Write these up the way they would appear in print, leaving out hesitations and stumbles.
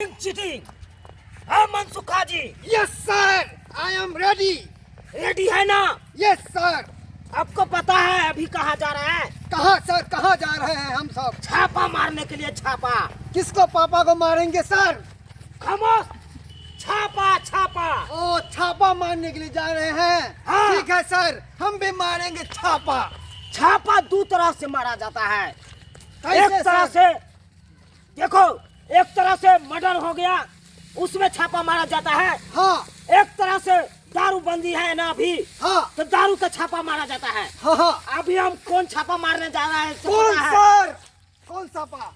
Cheating. हाँ Mansukha ji. Yes sir, I am ready. Ready है ना? Yes sir. आपको पता है अभी कहाँ जा रहा है? कहाँ सर, कहाँ जा रहे हैं हम सब? छापा मारने के लिए। छापा। किसको पापा को मारेंगे सर? खामोश। छापा छापा। ओ छापा मारने के लिए जा रहे हैं। हाँ। ठीक है सर, हम भी मारेंगे छापा। छापा दो तरह से मारा जाता है। कैसे एक तरह सर? से देखो, एक तरह से मर्डर हो गया उसमें छापा मारा जाता है। हाँ। एक तरह से दारू बंदी है ना अभी, हाँ, तो दारू का छापा मारा जाता है। हाँ हाँ। अभी हम कौन छापा मारने जा रहा है इससे कौन पता है? सर, कौन छापा?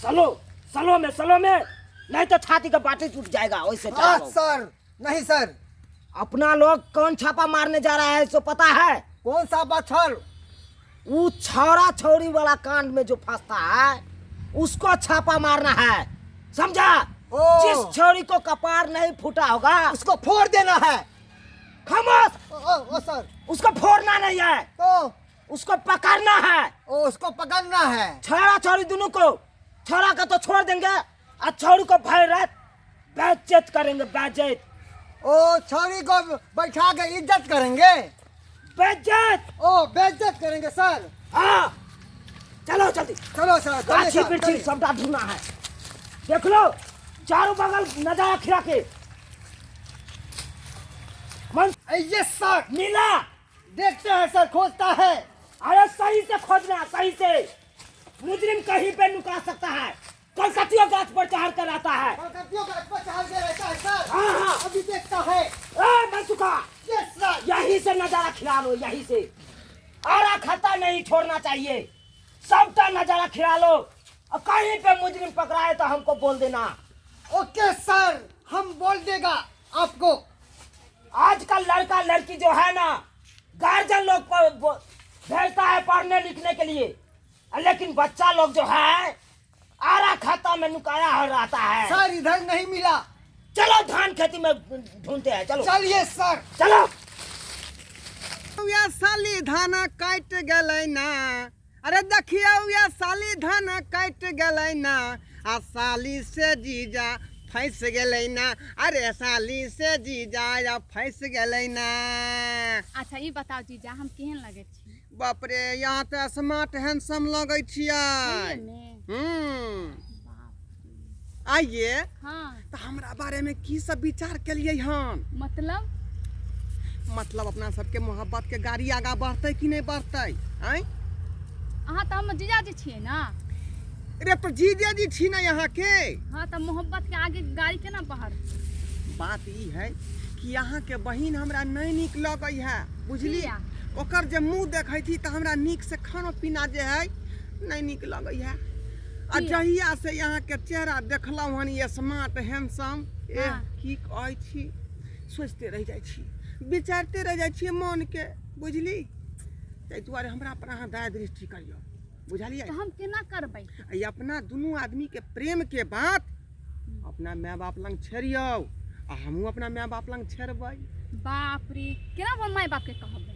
सलो सलो में, सलो में नहीं तो छाती का बाटी टूट जाएगा वैसे। हाँ डरो। सर, नहीं सर। अपना लोग कौन छापा मारने जा रहा है इसको पता है? कौन छापा छल? वो छौरा छौरी वाला कांड में जो फंसता है उसको छापा मारना है, समझा? ओ। जिस छौरी को कपार नहीं फूटा होगा उसको फोड़ देना है। खामोश। ओ, ओ, ओ सर। उसको फोड़ना नहीं है, तो उसको पकड़ना है। ओ उसको पकड़ना है। छौरा छौरी दोनों को, छौरा का तो छोड़ देंगे और छौरी को भर रात बेइज्जत करेंगे, बेइज्जत। ओ छौरी को बैठा के इज्जत करेंगे। बेइज्जत। ओ बेइज्जत करेंगे सर। हाँ चलो जल्दी। चलो सर, चलिए गाछी सर, बिरछी चलिए। सबटा ढूंढना है। देख लो चारों बगल नजारा खिला के। मन यस सर। मिला? देखते हैं सर, खोजता है। अरे सही से खोजना, सही से। मुजरिम कहीं पे नुका सकता है, कलकतियों गाछ पर चढ़ कर आता है। कलकतियों गाछ पर चढ़ के रहता है सर। हाँ हाँ। अभी देखता है। ए मनसुखा। Yes sir. यहीं से नजारा खिला लो, यहीं से। आरा खाता नहीं छोड़ना चाहिए, सबका नजारा खिला लो। और कहीं पे मुजरिम पकड़ाए तो हमको बोल देना। ओके सर, हम बोल देगा आपको। आजकल लड़का लड़की जो है ना, गार्जियन लोग भेजता है पढ़ने लिखने के लिए, लेकिन बच्चा लोग जो है आरा खाता में नुकाया हो रहता है। सर इधर नहीं मिला। चलो धान खेती में ढूंढते हैं, चलो। चलिए सर। चलो। या साली धान काट गेलै ना, अरे देखियौ या साली धान काट गेलै ना, आ साली से जीजा फंस गेलै ना, अरे साली से जीजा या फंस गेलै ना। अच्छा ई बताओ जीजा, हम केहन लगै छी? बाप रे, यहाँ तऽ स्मार्ट हैंडसम लगै छियै। सहिए ने? हम्म। बाप रे। आइए। हाँ। तऽ हमरा बारे में की सब विचार केलियै हन? मतलब? मतलब अपना सबके मोहब्बत के गाड़ी आगा बढ़तै कि नहीं बढ़तै? आँय? अहाँ तऽ हमर जीजाजी छियै ना। रे तो जीजाजी छी ना यहाँ के। हाँ तऽ मोहब्बत के आगे गाड़ी केना बढ़त? बात ई है कि यहाँ के बहिन हमरा नहीं नीक लगै है, बुझली? किया? ओकर जे मुँह देखै छी तऽ हमरा नीक से खानो पीना जे है नहीं नीक लगै है। आ किया? जहिया से यहाँ के चेहरा देखलहुँ हन, ये स्मार्ट हैंडसम, ए हाँ। की कहै छी, सोचते रहि जाइ छी, विचारते रहि जाइ छी मन के, बुझली? ताहि दुआरे हमरा पर अहाँ दया दृष्टि करियौ, बुझलियै? तऽ हम केना करबै? आ ई अपना दुनू आदमी के प्रेम के बात अपना माय बाप लग छेड़ियौ, आ हमहूँ अपना माय बाप लग छेड़बै। बाप रे, केना हम माय बाप के कहबै?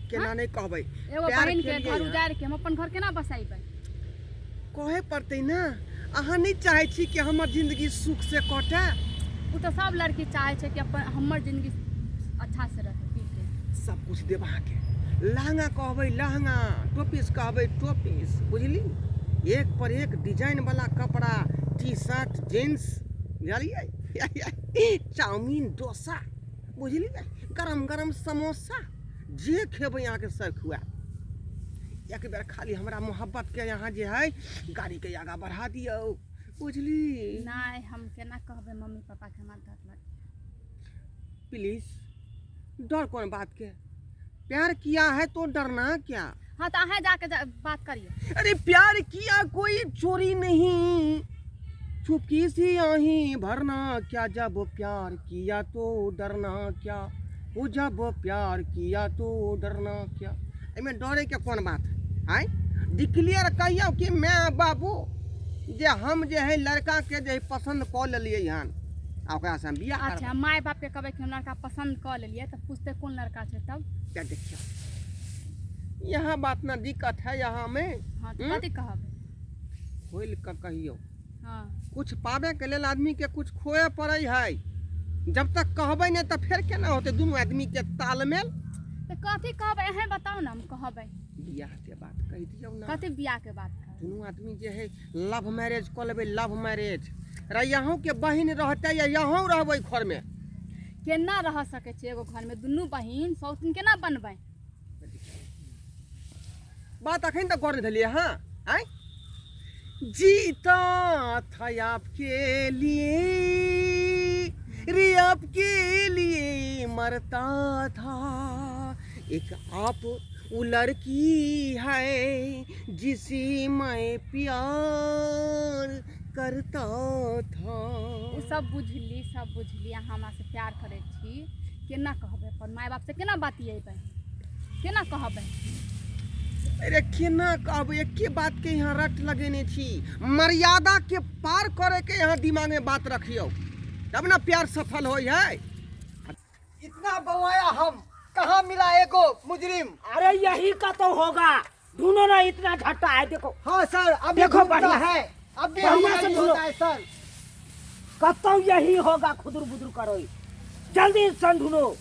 केना नहीं कहबै? एगो प्यार बहिन के केलियै घर हँ। उजाड़ि के हम अपन घर केना बसैबै? कहे पड़तै ना। अहाँ नहीं चाहै छी कि हमर जिंदगी सुख से कटे? ओ तऽ सब लड़की चाहै छै कि अपन हमर जिंदगी अच्छा से रहे, बीते। सब कुछ देब अहाँके। लहंगा कहबै लहंगा, टोपीस कहबै टोपीस, बुझली? एक पर एक डिजाइन वाला कपड़ा, टी शर्ट, जींस, बुझलियै? चाउमीन, डोसा, बुझलियै? गरम गरम समोसा, जे खेबै अहाँके सब खुआएब। एक बेर खाली हमरा मोहब्बत के यहाँ जे है गाड़ी के आगा बढ़ा दियौ, बुझली? नहि, हम केना कहबै मम्मी पापा के, हमरा डर लगै। प्लीज, डर कौन बात के? प्यार किया है तो डरना क्या? हाँ तऽ अहाँ जाके बात करियौ। अरे प्यार किया कोई चोरी नहीं, चुपकी सी आही भरना क्या, जब प्यार किया तो डरना क्या, वो जब प्यार किया तो डरना क्या। एहिमे डरे के कोन बात है? आँय डिक्लेयर कहियौ कि माय बाबू जे हम जे है लड़का के जे है पसंद कऽ लेलियै हन आ ओकरा से हम बियाह अच्छा करबै। माय बाप के कहबै कि हम लड़का पसंद कऽ लेलियै, तऽ पूछतै कोन लड़का छै तब? क्या देखियौ, यहाँ बात ना दिक्कत है यहाँ में। हाँ तऽ हम्म? कथी कहबै? खोलि कऽ कहियौ। हाँ। कुछ पाबे के लेल आदमी के कुछ खोए पड़ै है। जब तक कहबै नहि तऽ फेर केना होतै दुनू आदमी के तालमेल? तऽ कथी कहबै अहें बताउ ने, हम कहबै। बियाह के बात कहि दियौ ने। कथी बियाह के बात कहबै? दुनू आदमी जे है लव मैरिज कऽ लेबै, लव मैरिज। रे अहूँ के बहिन रहतै या अहूँ रहबै घर में? केना रह सकै छियै एगो घर में दुनू बहिन सौतिन केना बनबै? बात अखन तक गौर नहि भेलियै। हाँ आँय, जीता था आपके लिए रे, आपके लिए मरता था, एक आप वो लड़की है जिसे मैं प्यार करता था। ओ सब बुझली, सब बुझली, अहाँ हमरा से प्यार करै छी। केना कहबै अपन माय बाप से? केना बतियेबै? केना कहबै? अरे केना कहबै, एके बात के यहाँ रट लगेने छी। मर्यादा के पार करे के यहाँ दिमाग में बात रखियौ तब ना प्यार सफल होय है। इतना बवाया हम, कहाँ मिला एगो मुजरिम? अरे यही का तो होगा, ढूंढो ना, इतना झट्टा है देखो। हाँ सर, अभी देखो ढूंढता बढ़िया। है, अब भी बढ़िया हमारा से ही ढूंढो। होता है सर। कतौ यही होगा, खुदुर बुदुर करो, जल्दी सन ढूंढो।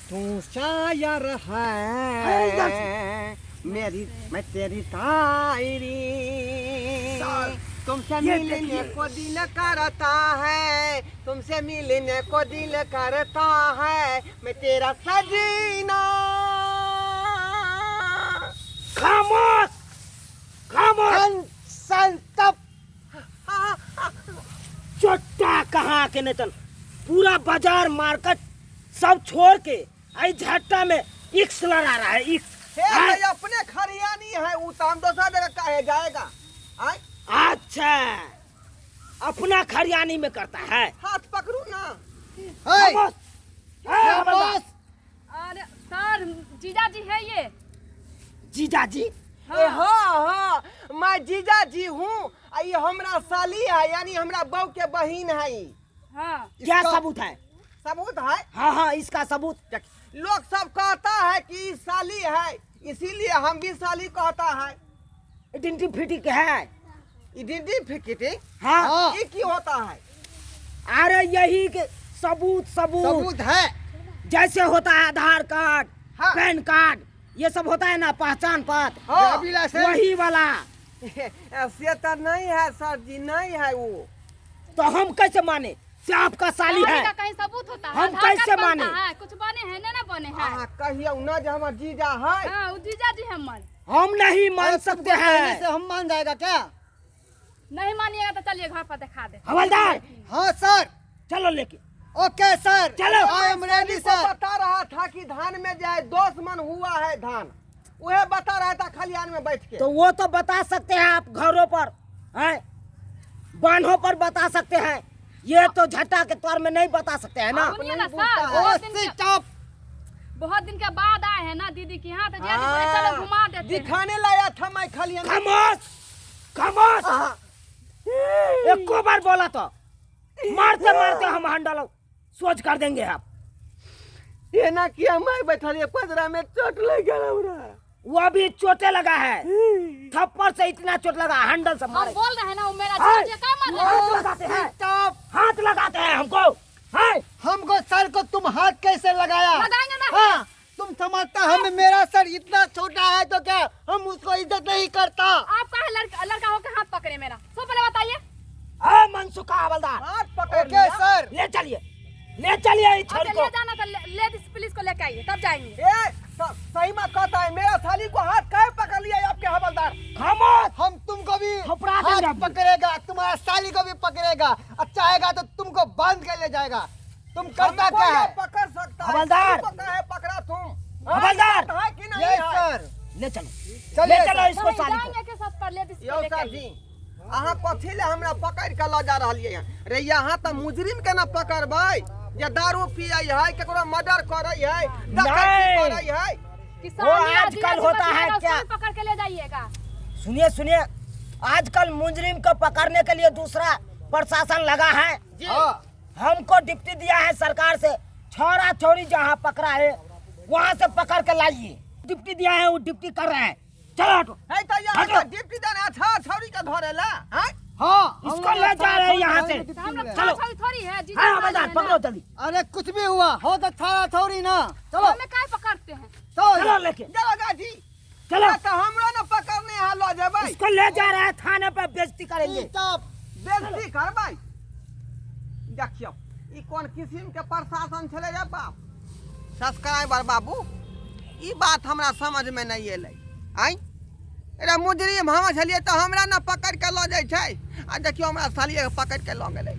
तू शायर अरे इधर है मेरी, मैं तेरी शायरी, तुमसे ये मिलने देखिए। को दिल करता है, तुमसे मिलने को दिल करता है, मैं तेरा सजीना। खामोश खामोश। संतप। चोट्टा कहाँ के नहीं, पूरा बाजार मार्केट सब छोड़ के आई झट्टा में इक्स लड़ा रहा है, इक्स। हे हाँ? भाई, अपने खरियानी है वो तो, हम दूसरा जगह काहे जाएगा? आय? अच्छा, अपना खरियानी में करता है। हाथ पकड़ू ना। खामोश। ए, हवलदार। अरे सर, जीजाजी है ये। जीजाजी? ए हाँ हाँ, मैं जीजा जी हूँ, आ ये हमरा साली है, यानी हमरा बहू के बहिन है ई। हाँ। क्या सबूत है? सबूत है। हाँ हाँ, इसका सबूत। देख, लोग सब कहता है कि ई साली है, इसीलिए हम भी साली कहता है। आइडेंटिटी है। आइडेंटिफिकेटिंग? हाँ। ये की होता है? अरे यही के सबूत, सबूत। सबूत है। जैसे होता है आधार कार्ड, हाँ। पैन कार्ड, ये सब होता है ना, पहचान पत्र। हाँ। Driving licence. वही वाला। से तो नहीं है सर जी, नहीं है वो। तो हम कैसे माने से आपका साली साली है? का कहीं सबूत होता है? हम आधार कैसे कार्ड बनता माने? है, कुछ बने है ना, ना बने है। अहाँ कहियौ ना जे हमर जीजा है। हाँ, वो जीजाजी हमर। हम नहीं मान अरे सकते तुमको कहने हैं। से हम मान जाएगा क्या? नहीं मानिएगा तो चलिए घर पर दिखा दे। हवलदार। हाँ सर। चलो लेके। Okay sir. चलो। I am ready को सर। बता रहा था कि धान में जाए 10 मन हुआ है धान, वह बता रहा था खलिहान में बैठ के। तो वो तो बता सकते हैं आप, घरों पर हैं, बांधों पर बता सकते हैं, ये तो झट्टा के तौर में नहीं बता सकते हैं ना। सुनिए ना नहीं बोलता सर, है। ओ बहुत दिन के स्टॉप। बहुत दिन के बाद आए हैं ना दीदी के यहाँ, तो जीजाजी बोले चलो घुमा देते हैं। दिखाने लाया था मैं खलिहान। खामोश खामोश। एको बार बोला तो मारते मारते हम हंडल सोच कर देंगे आप। ये ना किया मैं बैठल पजरा में चोट लग गया हमरा। वो भी चोटे लगा है, थप्पड़ से इतना चोट लगा, हंडल से हम मारे। बोल रहे हैं ना, वो मेरा हाय। जीजाजी क्या मार रहे हैं? हाथ लगाते हैं, स्टॉप। हाथ लगाते हैं हमको। हाय। हमको सर को तुम हाथ कैसे लगाया? लगाएंगे ना। हाँ, तुम समझता हम मेरा सर इतना छोटा है तो क्या हम उसको इज्जत नहीं करता? आप कहाँ लड़का लड़का होकर हाथ पकड़े मेरा, सो पहले बताइए। आ मनसुखा हवलदार। हाथ पकड़ ओके लिया। सर। ले चलिए, ले चलिए इस अच्छा छोरी को। ले जाना तो लेडीज पुलिस को लेके आइए तब जाएंगे। ए सही में कहता है, मेरा साली को हाथ काहे पकड़ लिया है आपके हवलदार? खामोश। हम तुमको भी थपड़ा देंगे हाथ अभी। पकड़ेगा, तुम्हारा साली को भी पकड़ेगा और चाहेगा तो तुमको बांध के ले जाएगा। तुम करता हमको क्या ये है? पकड़ सकता है। हवलदार। साली को काहे पकड़ा तुम? हाँ, हवलदार। है कि नहीं यस है? सर। ले चलो, चलिए ले चलो सर। इसको नहीं, साली को। जाएंगे के साथ पर लेडीज को यौ लेके सर आइए। जी, अहाँ कथी ले हमरा पकड़ के लऽ जा रहलियै हन? रे यहाँ तऽ मुजरिम के ना पकड़बै जे दारू पियै है, केकरो मर्डर करै है, डकैती नहीं। करै है। कि वो साली आजकल जीजाजी होता बतियाएगा, है उसको क्या? भी पकड़ के ले जाइएगा। सुनिए सुनिए, आजकल मुजरिम को पकड़ने के लिए दूसरा प्रशासन लगा है। जी। हाँ। हमको डिप्टी दिया है सरकार से, छोरा छोरी जहाँ पकड़ा है वहाँ से पकड़ के लाइए। डिप्टी दिया है, वो डिप्टी कर रहे हैं। चलो हटो। है तऽ यहाँ हटो। तऽ डिप्टी देने अच्छा छौरी के धरे ला, हैं? हाँ, हम इसको लोग ले जा रहे हैं यहाँ से। तो हम लोग चलो। छाड़ा थोड़ी है जीजा हाँ साली हवलदार है ना। पकड़ो जल्दी। अरे कुछ भी हुआ हो तो थारा थोड़ी ना। चलो हमें काहे पकड़ते हैं? चलो चलो लेके चलो गाजी। चलो। तो हमरो न पकड़ने यहाँ लऽ जेबै। इसको ले जा रहा है थाने पे, बेइज्जती करेंगे। चुपचाप बेइज्जती करबै। देखियौ ई कोन किसिम के प्रशासन छलै रे बाप। सब्सक्राइबर बाबू, ई बात हमरा समझमे नहि एलै। आँय रे मुजरिम हम छलियै तऽ हमरा ने पकड़ि कऽ लऽ जाइ छै, आ देखियौ हमरा सालिएके पकड़ि कऽ लऽ गेलै।